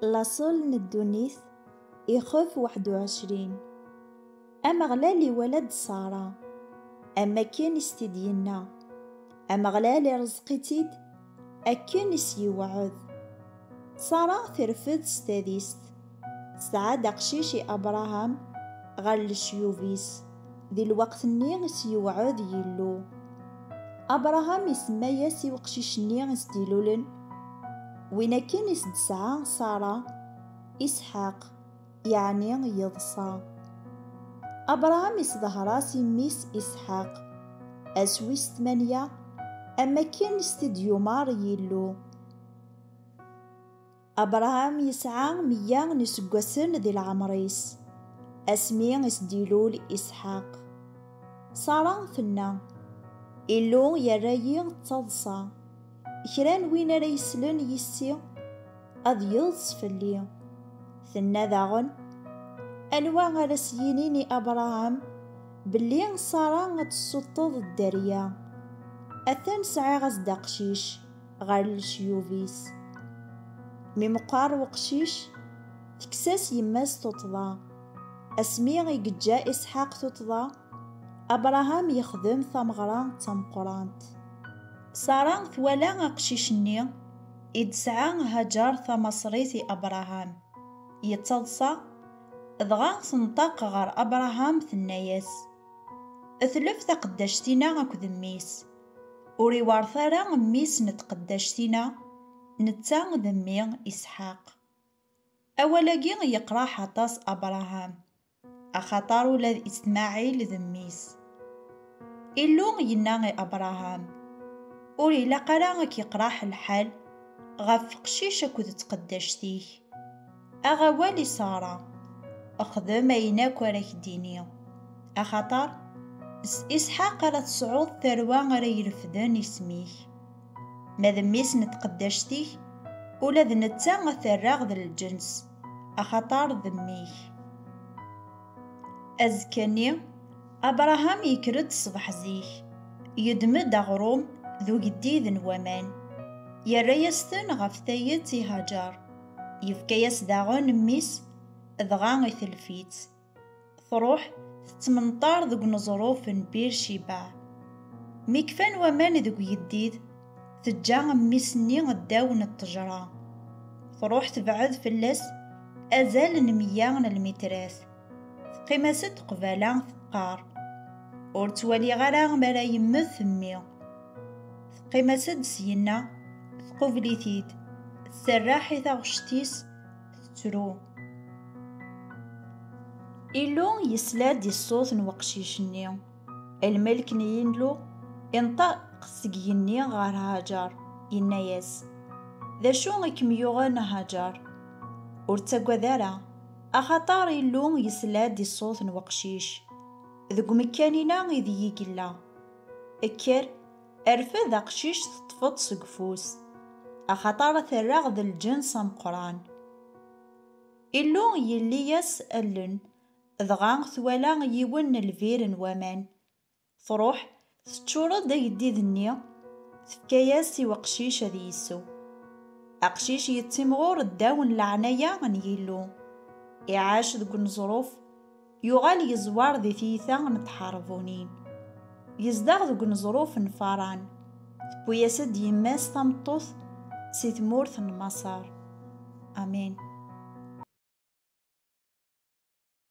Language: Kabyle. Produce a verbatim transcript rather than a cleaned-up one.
Laṣel n ddunit, ixef waḥed u ɛecrin. Ameɣlal iwala-d Ṣara, am akken i s-t-id-yenna. Ameɣlal irẓeq-itt-id akken i s-yewɛed. Ṣara terfed s tadist. Tesɛa-d aqcic i Abṛaham ɣer lecyub-is, di lweqt-nni i s-yewɛed Yillu. Abṛaham isemma-yas i uqcic-nni i s-d-ilulen, win akken i s-d-tesɛa Ṣara, Isḥaq, yeɛni yeḍsa. Abṛaham isḍeher-as i mmi-s Isḥaq, ass wis tmanya, am akken i s-t-id-yumeṛ Yillu. Abṛaham yesɛa meyya n iseggasen di leɛmeṛ-is, asmi i s-d-ilul Isḥaq. Ṣara tenna: "Illu yerra-yi d taḍsa, kra n win ara yeslen yis-i ad yeḍs fell-i." Tenna daɣen: "Anwa ara s-yinin i Abṛaham belli Ṣara ad tessuṭṭeḍ dderya? Atan sɛiɣ-as-d aqcic ɣer lecyub-is." Mi meqqer uqcic, tekkes-as yemma-s tuṭṭḍa. Asmi i yeǧǧa Isḥaq tuṭṭḍa, Abṛaham yexdem tameɣra d tameqqrant. Ṣara twala aqcic-nni i d-tesɛa Haǧer tamaṣrit i Abṛaham. Yettaḍsa, dɣa tenṭeq ɣer Abṛaham, tenna-yas: "Tlef taqeddact-ina akked mmi-s." Ur iwerret ara mmi-s n tqeddact-ina, netta d mmi Isḥaq. Awal-agi yeqreḥ aṭas Abṛaham, axaṭer ula d Ismaɛil d mmi-s. Illu yenna i Abṛaham: "Ur ilaq ara ad k-yeqreḥ lḥal ɣef uqcic akked tqeddact-ik. Aɣ awal i Ṣara, xdem ayen akk ara k-d-tini, axaṭer s Isḥaq ara tesɛuḍ tarwa ara irefden isem-ik. Ma d mmi-s n tqeddact-ik, ula d netta ad t-rreɣ d lǧens, axaṭer d mmi-k." Azekka-nni, Abṛaham yekker-d ṣṣbeḥ zik, yeddem-d aɣrum d ugeddid n waman, yerra-yas-ten ɣef tayet i Haǧer, yefka-yas daɣen mmi-s, dɣa itelf-itt. Truḥ tettmenṭar deg uneẓruf n Bir Cibaɛ. Mi kfan waman deg ugeddid, teǧǧa mmi-s-nni ddaw n ttejra. Truḥ tebɛed fell-as azal n meyya n lmitrat. Teqqim-as-d qbala, teqqar: "Ur ttwaliɣ ara mi ara yemmet mmi." Teqqim-as-d syenna, tqubel-it-id, tserreḥ i taɣect-is, tettru. Illu yesla-d i ṣṣut n weqcic-nni. Lmelk n Yillu inṭeq seg yigenni ɣer Haǧer, yenna-yas: "D acu i kem-yuɣen a Haǧer? Ur ttagad ara, axaṭer Illu yesla-d i ṣṣut n weqcic. Deg umekkan-ina ideg i yella. Kker, rfed aqcic teṭṭfeḍ seg ufus, axaṭer ad t-rreɣ d lǧens ameqqran." Illu yelli-yas allen, dɣa twala yiwen n lbir n waman. Truḥ, teččur-d ageddid-nni, tefka-yas i weqcic ad yessew. Aqcic yettimɣur ddaw n leɛnaya n Yillu. Iɛac deg uneẓruf, yuɣal yeẓwar di tiyita n tḥerbunin. Yezdeɣ deg uneẓruf n Faran. Tewwi-yas-d yemma-s tameṭṭut si tmurt n Maṣer. Amin.